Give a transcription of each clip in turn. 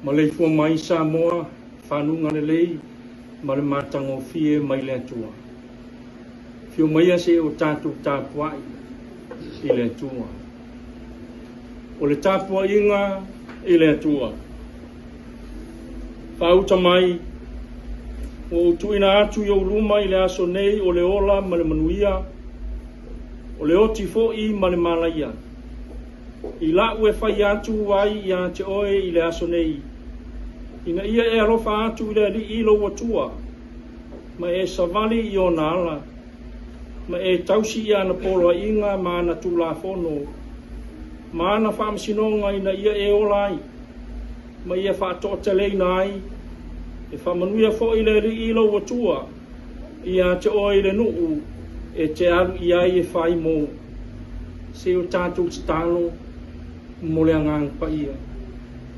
Maleifua mai Samoa, fanuga lelei ma le matagofie mai le Atua. Afio maia se i o tatou tapuai i le Atua. O le tapuaiga i le Atua. Faauta mai, ua ou tuuina atu i ou luma i le aso nei o le ola ma le manuia, o le oti foi ma le malaia. I la'u e fai atu ai ia te oe i le aso nei, ina ia e alofa atu i le Alii lou Atua, ma e savali i ona ala, ma e tausi i ana poloaiga ma ana tulafono, ma ana faamasinoga ina ia e ola ai, ma ia faatoateleina ai, e faamanuia foi le Alii lou Atua ia te oe i le nuu e te alu i ai e fai mou. Se o tatou tatalo mo le Agaga Paia,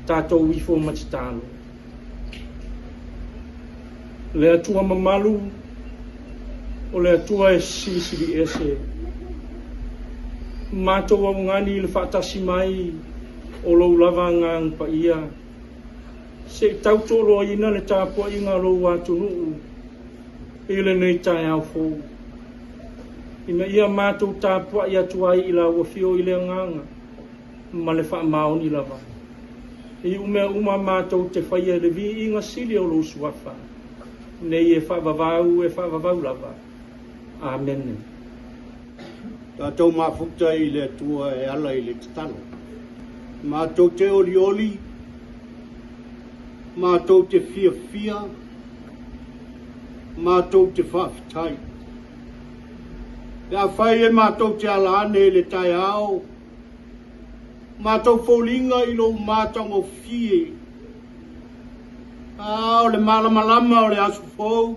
tatou ifo ma tatalo. Le Atua mamalu, o le Atua e silisili ese. Matou augani i le faatasi mai o lou lava Agaga Paia, se i tautooloaina le tapuaiga a lou atunuu i lenei taeao fou, ina ia matou tapuai atu ai i lau Afio i le Agaga ma le faamaoni lava. I mea uma matou te faia i le viiga sili o lou Suafa, nei e faavavau e faavavau lava. Amene. Tatou mafuta i le Atua e ala i le tatalo. Matou te olioli, matou te fiafia, matou te faafetai. Pe afai e matou te ala ane i le taeao, matou foliga i lou matagofie, a o le malamalama o le aso fou,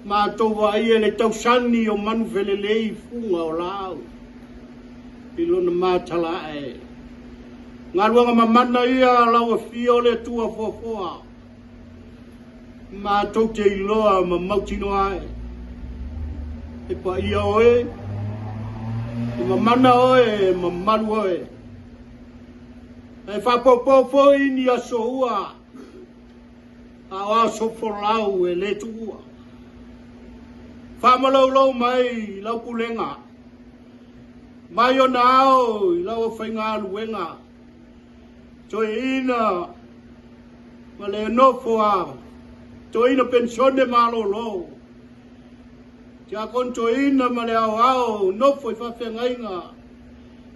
matou vaaia le tausani o manu felelei i fuga o laau i lona matala ae. Galuega mamana ia a lau Afio o le Atua foafoa, matou te iloa ma mautinoa ai, e paia oe, e mamana oe, e mamalu oe. Ae faapopo foi ni aso ua, a o aso folau e le tuua. Faamaloulou mai i lau pulega, mai ona ao i lau aufaigaluega, toeaina ma le nofo a toeaina penisione malolo, tiakoni toeaina ma le aoao nofo i faafeagaiga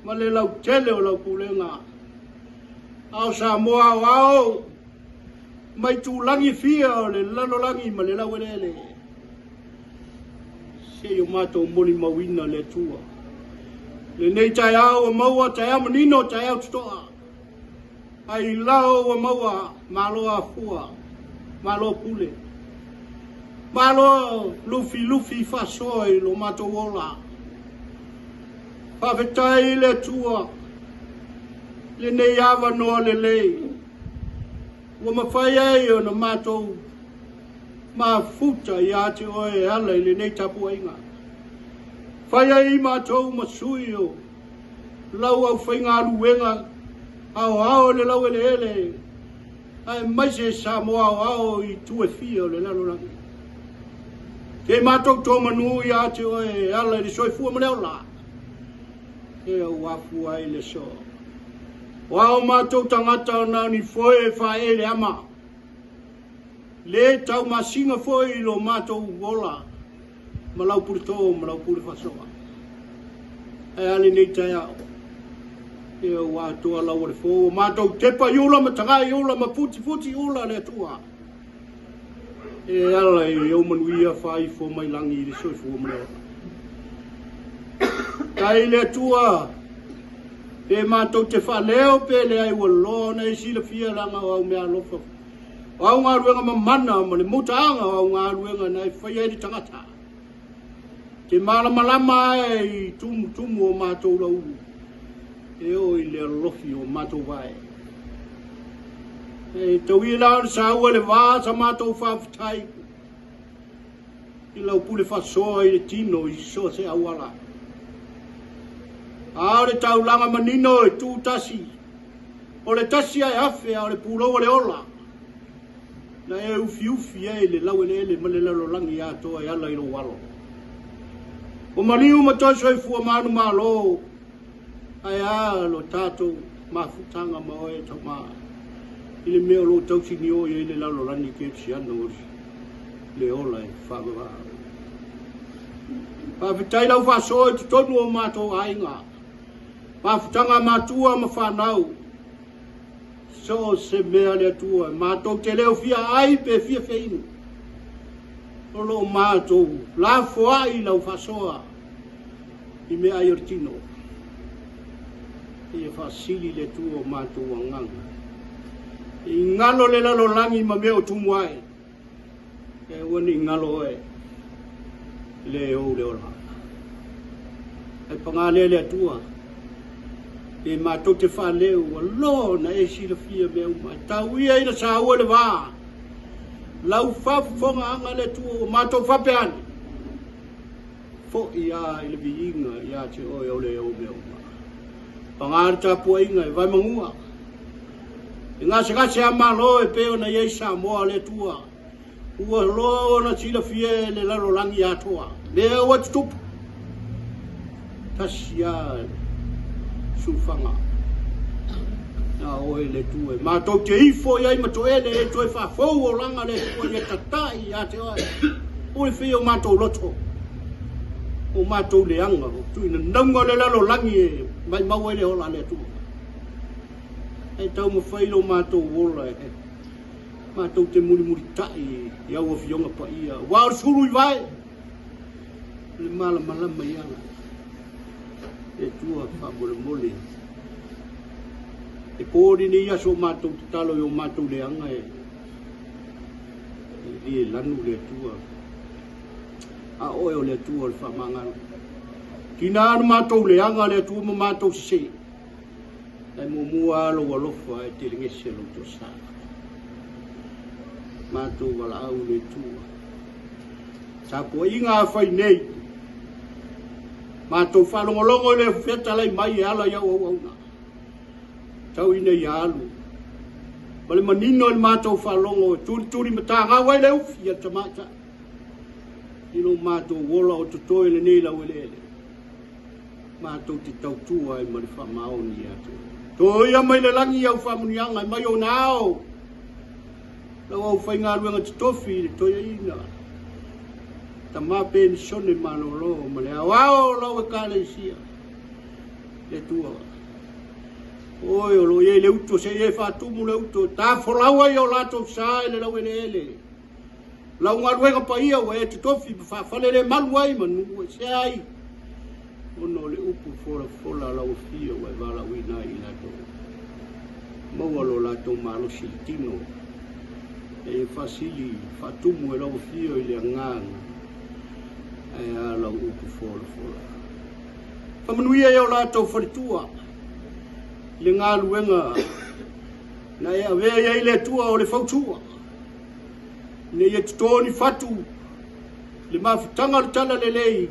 ma le lautele o lau pulega. A o Samoa aoao mai tulagi fia o le lalolagi ma le laueleele, se i o matou molimauina le Atua. Lenei taeao ua maua taeao manino, taeao totoa. Ai lao ua maua malo afua, malo pule. Malo lufilufi faasoa i lo matou ola. Faafetai i le Atua lenei avanoa lelei ua mafai ai ona matou mafuta ia te oe e ala i lenei tapuaiga. Fai ai matou ma sui o lau aufaigaluega aoao i le laueleele aemaise Samoa aoao i itu e fia o le lalolagi. Te matou tō manu ia te oe e ala i le soifua ma le ola, e au afua ai le so. O ao matou tagata o na ni foe e whae le ama, le taumasina foi i lo matou ola, ma lau pule tō ma lau pule faasoa. Ae a lenei taeao, e ua atoa lau o le fō, ua matou tepa i ula ma tagai i ula ma futifuti i ula le Atua. E ala i ou manuia faaifo mai lagi i le soifua ma le ola. Tai le Atua, Pe matou te faaleo pe leai ua loa ona e silafia leaga o au meaalofa, o au galuega mamana ma le mutaaga o au galuega na e faia ai le tagata. Te malamalama ai i tumutumu o matou laulu e oo i le alofi o matou vae. E tauia la ona saua le va sa matou faafetai i lau pule faasoa i le tino i so o se auala. A o le taulaga manino e tu tasi, o le tasi ae afe a o le pulou o le ola. Na e ufiufi ai le laueleele ma le lalolagi atoa e ala i lou alo. Ua maliu ma toe soifua manumalo, ae a lo tatou mafutaga ma oe e Tama, i le mea o lo o tausinio i ai le lalolagi kerisiano o le ola e faavavau. Faafetai lau faasoa i totonu o matou aiga, mafutaga a matua ma fanau, So o se mea le Atua matou te leo fia ai pe fia feinu, o lo o matou lafoai i lau faasoa i meaai o le tino. Ia faasili le Atua o matou agaga. I galo le lalolagi ma mea o tumu ai. E aua ne i galo oe i le ou le ola. Ae paga lea le Atua, pe matou te faaleu ua loa ona e silafia mea uma. E tau ia ina saua le va, lau faafofogaaga le Atua ua matou faapea ane, foi lava i le viiga ia te oe o le ou mea uma. Paga le tapuaiga e vaimagua, e gasegase a Malo e pei ona i ai Samoa le Atua, ua loa ona silafia e le lalolagi atoa mea ua tutupu. Tasi lava le sulufanga na oe le Atua e matou te ifo i ai ma toele e toe faafou olaga le Atua ia tatai ia te oe. Ua le o matou loto, o matou leaga, o tuuina nauga o le lalolagi e maimau ai le ola a le Atua. E taumafai lo matou ola e matou te mulimulitai i au afioga paia, aua o le sulu i vae, o le malamalama i ala. Le Atua faamolemole, e po lenei aso o matou tatalo i o matou leaga e le lanu le Atua, a oe o le Atua o le faamagalo. Tina ona matou leaga le Atua ma matou sese. Ae muamua lava lou alofa ae telegese lou toasa. Matou valaau le Atua. Tapuaiga a fai nei. Matou faalogologo i le fetalai mai e ala i au auauna. Tau ina ia alu. Ma le manino i le matou faalogo e tulituli matagau ai le ufi a le tamaitai. I lo matou ola o totoe lenei laueleele. Matou te tautua ai ma le faamaoni ia te oe. Toia mai le lagi au faamanuiaga e mai ona ao lau aufaigaluega totofi i le toeaina tama penisone malolo ma le aoao o lau Ekalesia. Le Atua, o oe o lo o i ai le uto se i e faatumu le uto e tafolau ai o latou sa i le laueleele. Lau galuega paia ua e totofi ma faafalelemalu ai ma nuuesea ai ona o le upu folafola a lau afio ua e valaauina ai i latou. Maua lo latou malosi i le tino, e faasili faatumu e lau afio i le agaga, ae a lau upu folafola. Faamanuia i o latou faletua i le galuega na e avea i ai le Atua o le fautua. Ina ia toto ni fatu le mafutaga o le talalelei,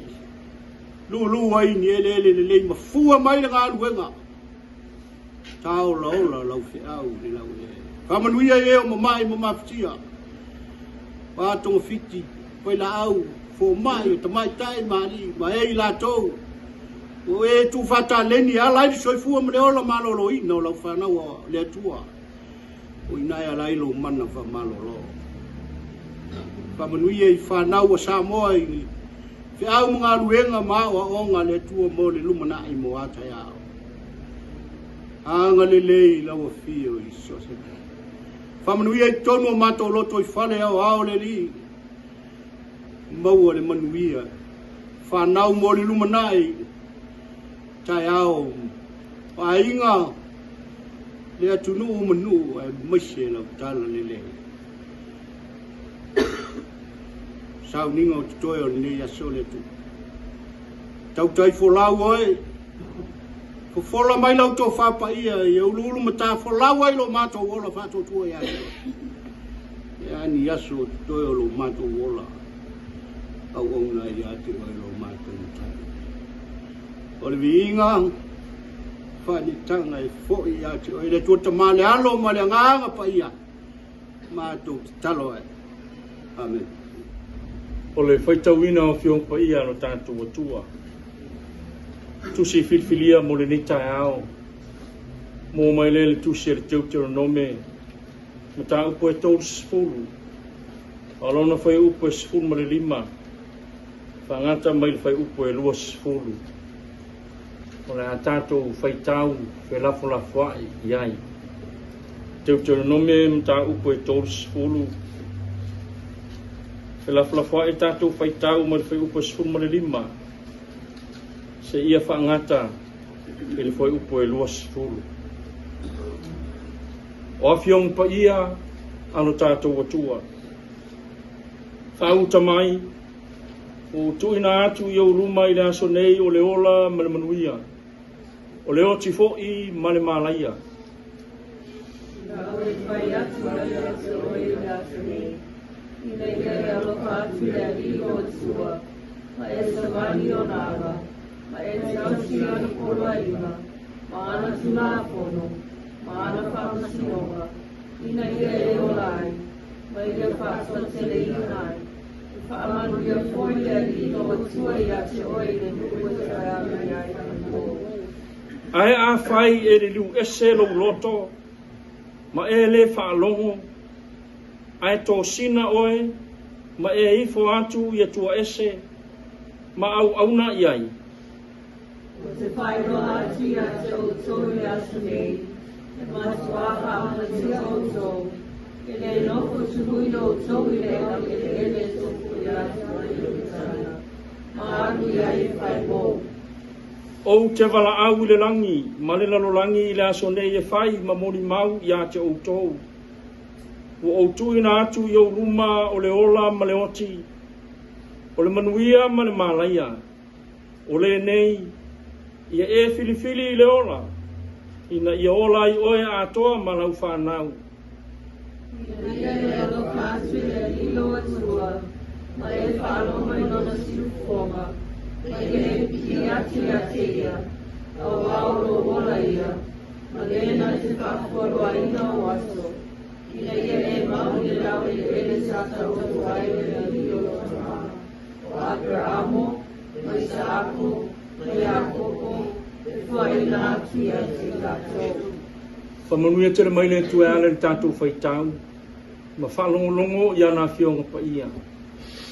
lulu ai ni eleele lelei ma fua mai le galuega. Tāolaola lau feau i le laueleele. Faamanuia i e o mamae ma mafatia, pa togafiti, vailaau, fomai, o tamaitai ma alii ma e i latou o e tuufaataleni e ala ai le soifua ma le ola maloloina o lau fanau a le Atua. O i ina e ala ai lou mana faamalolo. Faamanuia i fanau a Samoa i feau ma galuega ma aoaoga a le Atua mo le lumanai mo a taeao. Agalelei i lau afio i so o se mea. Faamanuia i totonu o matou loto i fale aoao le Alii. Maua le manuia fanau mo le lumanai taeao. O aiga, le atunuu ma nuu aemaise lau talalelei. Sauniga o totoe o lenei aso le Atua. Tautai folau oe, fofola mai lau tofa paia ia uluulu matafolau ai lo matou ola faatuatua ia te oe. E a ni aso o totoe o lo matou ola, auauna ai ia te oe lo matou Matai. O le viiga, faaneetaga e foi ia te oe le Atua Tama, le Alo ma le Agaga Paia, matou tatalo ai. Amene. O le faitauina o Afioga Paia a lo tatou Atua. Tusi filifilia mo lenei taeao. Mo mai lea le tusi a le Teuteronome, mataupu e 30, a o lona fuaiupu e 15, faagata mai le fuaiupu e 20. O le a tatou faitau felafolafoai i ai. Teuteronome mataupu e 30, felafolafoai tatou faitau mai le fuaiupu e 15, seia faagata i le fuaiupu e 20. O Afioga Paia a lo tatou Atua, faauta mai, ua ou tuuina atu i ou luma i le aso nei o le ola ma le manuia, o le oti foi ma le malaia. Ina ua fai atu ai ia te oe i le aso nei, ina ia e alofa atu i le Alii lou Atua, ma e savali i ona ala, ma e tausi i ana poloaiga, ma ana tulafono, ma ana faamasinoga, ina ia e ola ai, ma ia faasoateleina ai, e faamanuia foi le Alii lou Atua ia te oe i le nuu e toe ave i ai anapo. Ae afai e liliu ese lou loto, ma e lē faalogo, ae tosina oe, ma e ifo atu i Atua ese, ma auauna i ai. Ou te faailoa atu ia te outou i le aso nei, e matuā faamanuia outou, e le nofo suluina outou i le laueleele e tofuia atu ai Ioritana, ma alu i ai e fai mou. Ou te valaau i le lagi ma le lalolagi i le aso nei e fai ma molimau ia te outou. Ua ou tuuina atu i ou luma o le ola ma le oti, o le manuia ma le malaia. O lenei, ia e filifili i le ola, ina ia ola ai oe atoa ma lau fanau. Ina ia e alofa atu i le Alii lou Atua, ma e faalogo i lona siufofoga, ma ia e pipii atu ia te ia, auā o lou ola ia, ma le na te faafualoaina ou aso, ina ia e mau i le laueleele sa taoto ai le Alii o lou Tama, o Aperaamo, ma Isaako, ma Iakopo, e foaiina atu ia te i latou. Faamanuia tele mai le Atua e ala i le tatou faitau ma faalogologo i ana Afioga Paia.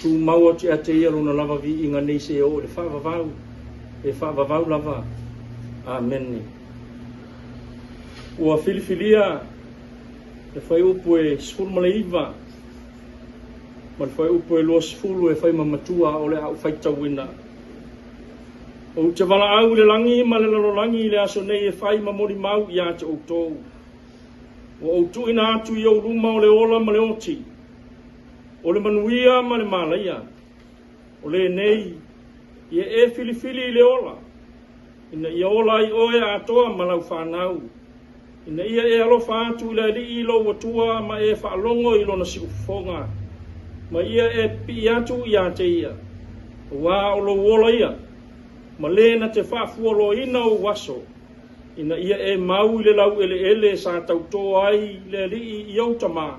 Tumau atu ia te ia lona lava viiga nei seia oo i le faavavau, e faavavau lava. Amene. Ua filifilia le fuaiupu e 19 ma le fuaiupu e 20 e fai ma matua o le a ou faitauina. Ou te valaau i le lagi ma le lalolagi i le aso nei e fai ma molimau ia te outou. Ua ou tuuina atu i ou luma o le ola ma le oti, o le manuia ma le malaia. O lenei, ia e filifili i le ola, ina ia ola ai oe atoa ma lau fanau, ina ia e alofa atu i le Alii lou Atua ma e faalogo i lona siufofoga, ma ia e pipii atu ia te ia, auā o lou ola ia, ma le na te faafualoaina ou aso, ina ia e mau i le laueleele sa tautō ai le Alii i ou tama,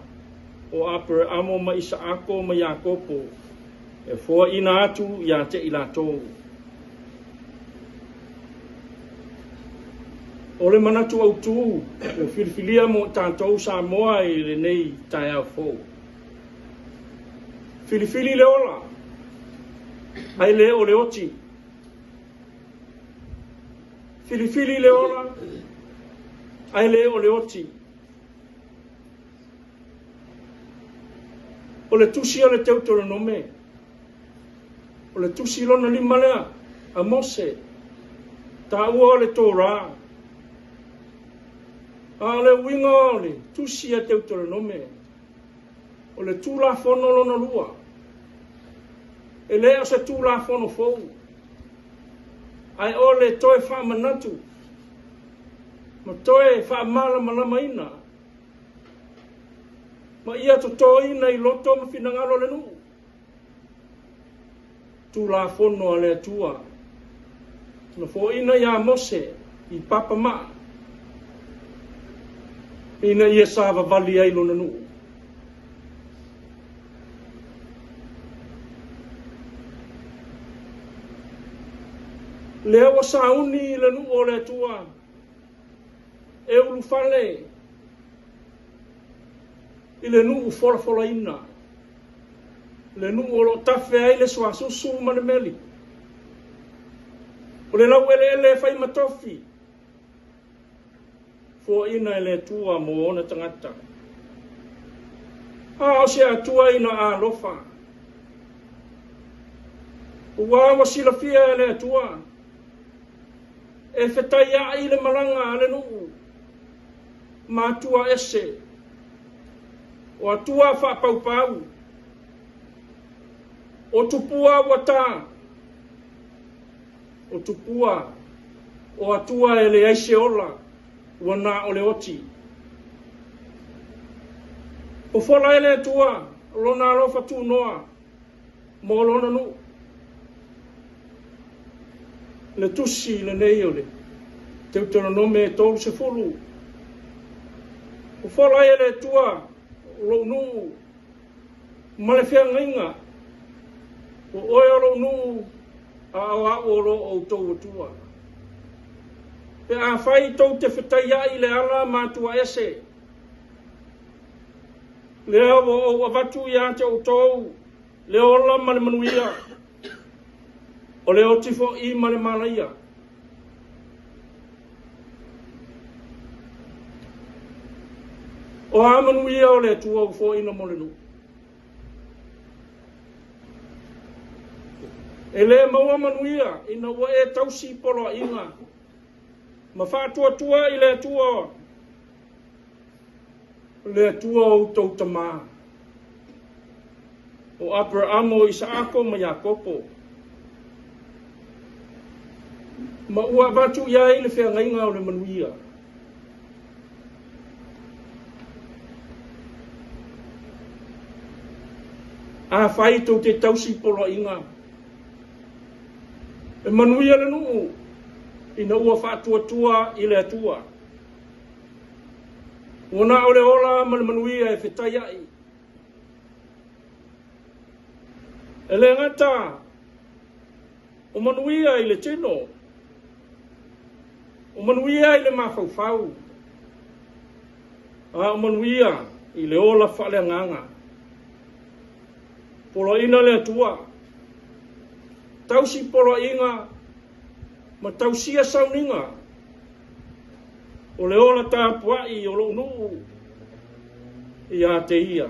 o Apereamo ma Isaako ma Iakopo, e foaiina atu ia te i latou. O le manatu autū ua filifilia mo i tatou Samoa i lenei taeao fou. Filifili le ola, ae le o le oti. Filifili le ola, ae le o le oti. O le tusi o le Teuteronome, o le tusi lona lima lea a Mose, taua o le Torah. A o le uiga o le tusi a Teuteronome, o le Tulafono lona lua, e le o se Tulafono fou, ae o le toe faamanatu ma toe faamalamalamaina ma ia totoina i loto ma finagalo o le nuu. Tulafono a le Atua na foaiina iā Mose i papamaa ina ia savavali ai lona nuu. Lea ua sauni le nuu o le Atua e ulufale i le nuu folafolaina, le nuu o lo o tafe ai le suasusu ma le meli. O le laueleele e fai ma tofi, foaiina e le Atua mo ona tagata. A o se Atua ina alofa, ua ua silafia e le Atua e fetaiai le malaga a le nuu ma atua ese, o atua faapaupau, o tupua ua ta, o tupua o atua e leai se ola, ua na o le oti. Fofola e le Atua lona alofa tunoa mo lona nuu. Le tusi lenei o le Teuteronome 30. Fofola ai e le Atua lou nuu ma le feagaiga, o oe o lou nuu a o au o lo outou Atua. Pe afai tou te fetaiai i le ala ma atua ese, lea ua ou avatu ia te outou le ola ma le manuia, o le oti foʻi ma le malaia. O a manuia o le Atua ua foaiina mo le nuu? E le maua manuia ina ua e tausi poloaiga ma faatuatua i le Atua, le Atua o outou tamā, o Aperamo, o Isaako ma Iakopo, ma ua avatu i ai le feagaiga o le manuia. Afai tou te tausi poloaiga, e manuia le nuu ina ua faatuatua i le Atua. Ua na o le ola ma le manuia e fetaiai. E le gata o manuia i le tino, o manuia i le mafaufau, a o manuia i le ola faaleagaga. Poloaiina le Atua, tausi poloaiga ma tausia sauniga o le ola tapuai o lou nuu ia te ia.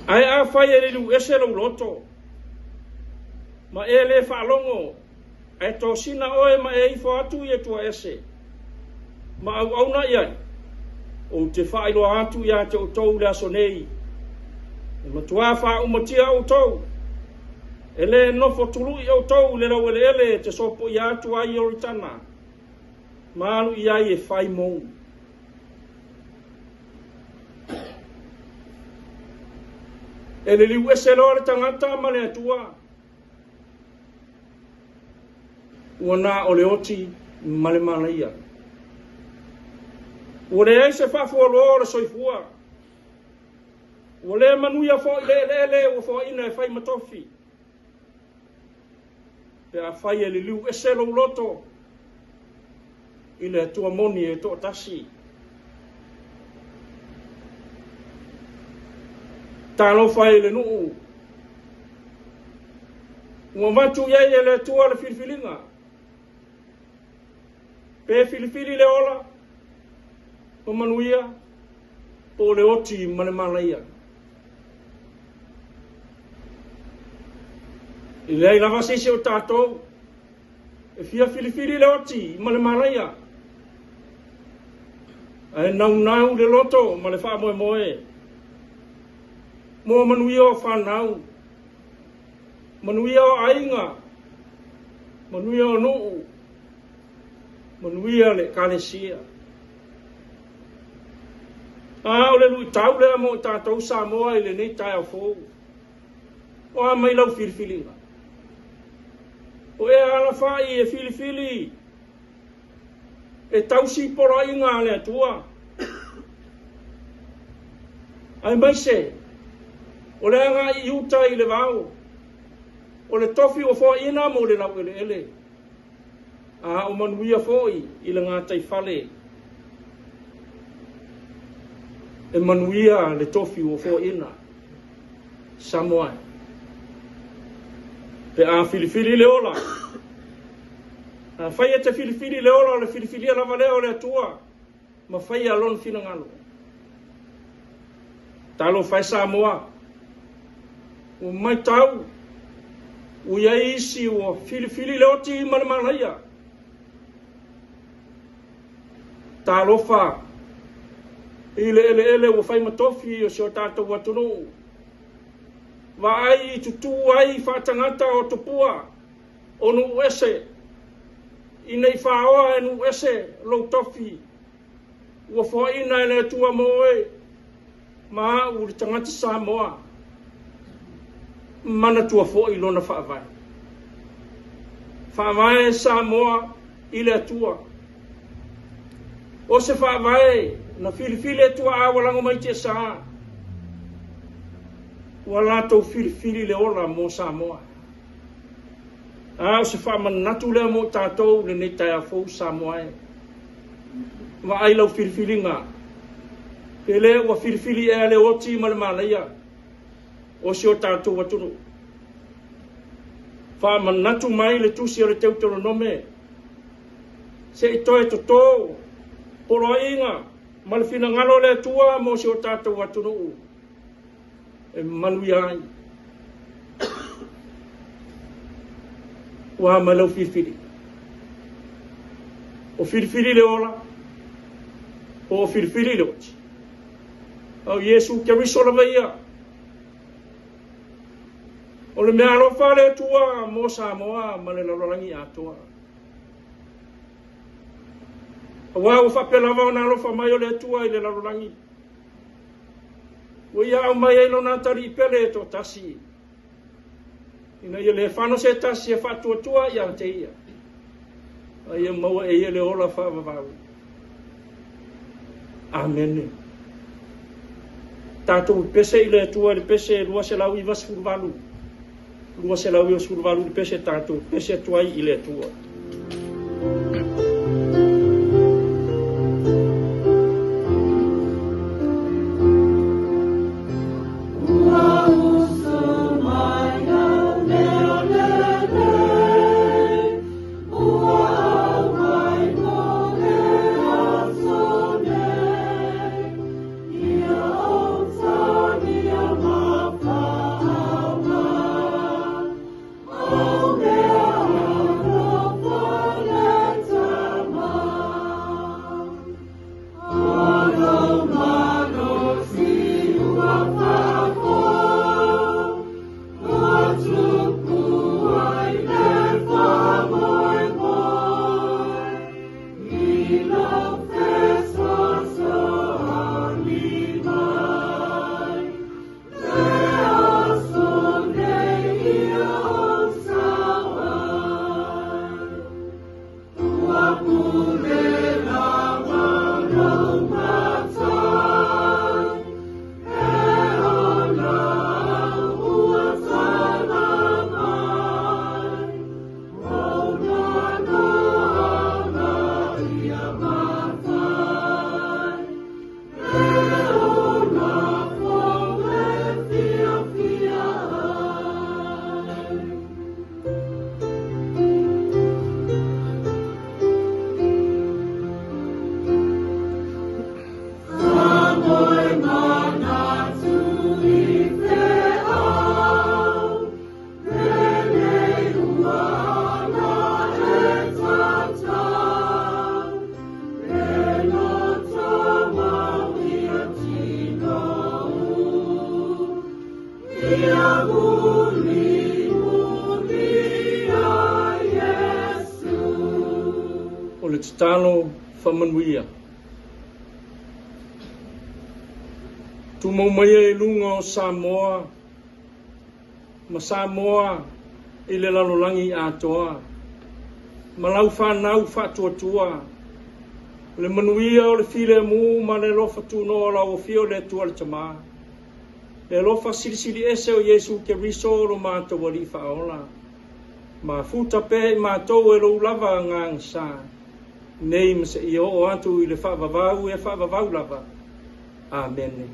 Ae afai e liliu ese lou loto, ma e le faalogo, ae tosina oe ma e ifo atu i Atua ese, ma auauna i ai, ou te faailoa atu ia te outou i le aso nei, e matuā faaumatia outou, e le nofo tului outou i le laueleele e te sopoia atu ai Ioritana, ma alu i ai e fai mou. E liliu ese loa le tagata ma le Atua, ua na o le oti ma le malaia. Ua leai se faafualoa o le soifua. Ua le manuia foi le eleele ua foaiina e fai ma tofi. Pe afai e liliu ese lou loto i le Atua moni e toatasi. Talofa e i le nuu ua avatu i ai e le Atua le filifiliga. Pe filifili le ola ma manuia po o le oti ma le malaia. E leai lava se isi o tatou. E fia filifili le oti ma le malaia, ae naunau le loto ma le faamoemoe mo manuia o fanau, manuia o aiga, manuia o nuu, manuia le Ekalesia. A o le luitau lea mo i tatou Samoa i lenei taeao fou. O a mai lau filifiliga? O ea alafai e filifili e tausi poloaiga a le Atua, aemaise o le agai i uta i le vao, o le tofi ua foaina mo le laueleele, a o manuia foi i le gataifale e manuia le tofi ua foaina. Samoa e. Pe a filifili le ola, afai e te filifili le ola, o le filifilia lava lea o le Atua ma faia lona finagalo. Talofa e Samoa, ua matau, ua i ai isi ua filifili le oti ma le malaia. Talofa i le eleele ua fai ma tofi o si o tatou atunuu. Vaai i tutū ai faatagata o tupua o nuu ese, ina i faoa e nuu ese lou tofi ua foaina e le Atua mo oe ma au le tagata Samoa. Manatua foi lona faavae. Faavae Samoa i le Atua. O se faavae na filifili e tuaa ua lago mai tiasa, ua latou filifili le ola mo Samoa. A o se faamanatu lea mo i tatou lenei taeao fou Samoa e. Vaai lau filifiliga, pe le ua filifili ea le oti ma le manaia o si o tatou atunuu. Faamanatu mai le tusi o le Teuteronome, se i toe toto poloaiga ma le finagalo o le Atua mo si o tatou atunuu e manuia ai. Ua mai lau filifili. O filifili le ola, o filifili le oti. O Iesu Keriso lava ia. O le mea alofa a le Atua mo Samoa ma le lalolagi atoa. Aua ua faapea lava ona alofa mai o le Atua i le lalolagi. Ua ia aumai ai lona atalii pele e toatasi, ina ia le fano se tasi e faatuatua ia te ia, a ia maua e ia le ola faavavau. Amene. Tatou pese i le Atua i le pese 298, 298 le pese tatou pese atu ai i le Atua. Ua usu mai lau leo lelei, ua aumai mo le aso nei, Ia ou tania ma faaoga, o mea alofa le O le tatalo faamanuia. Tumau maia i luga o Samoa ma Samoa i le lalolagi atoa ma lau fanau faatuatua le manuia o le filemu ma le alofa tunoa o lau Afio le Atua le Tama, le alofa silisili ese o Iesu Keriso lo matou Alii Faaola, mafuta pea i matou e lou lava agaga sa, nei ma seia oo atu i le faavavau e faavavau lava. Amene.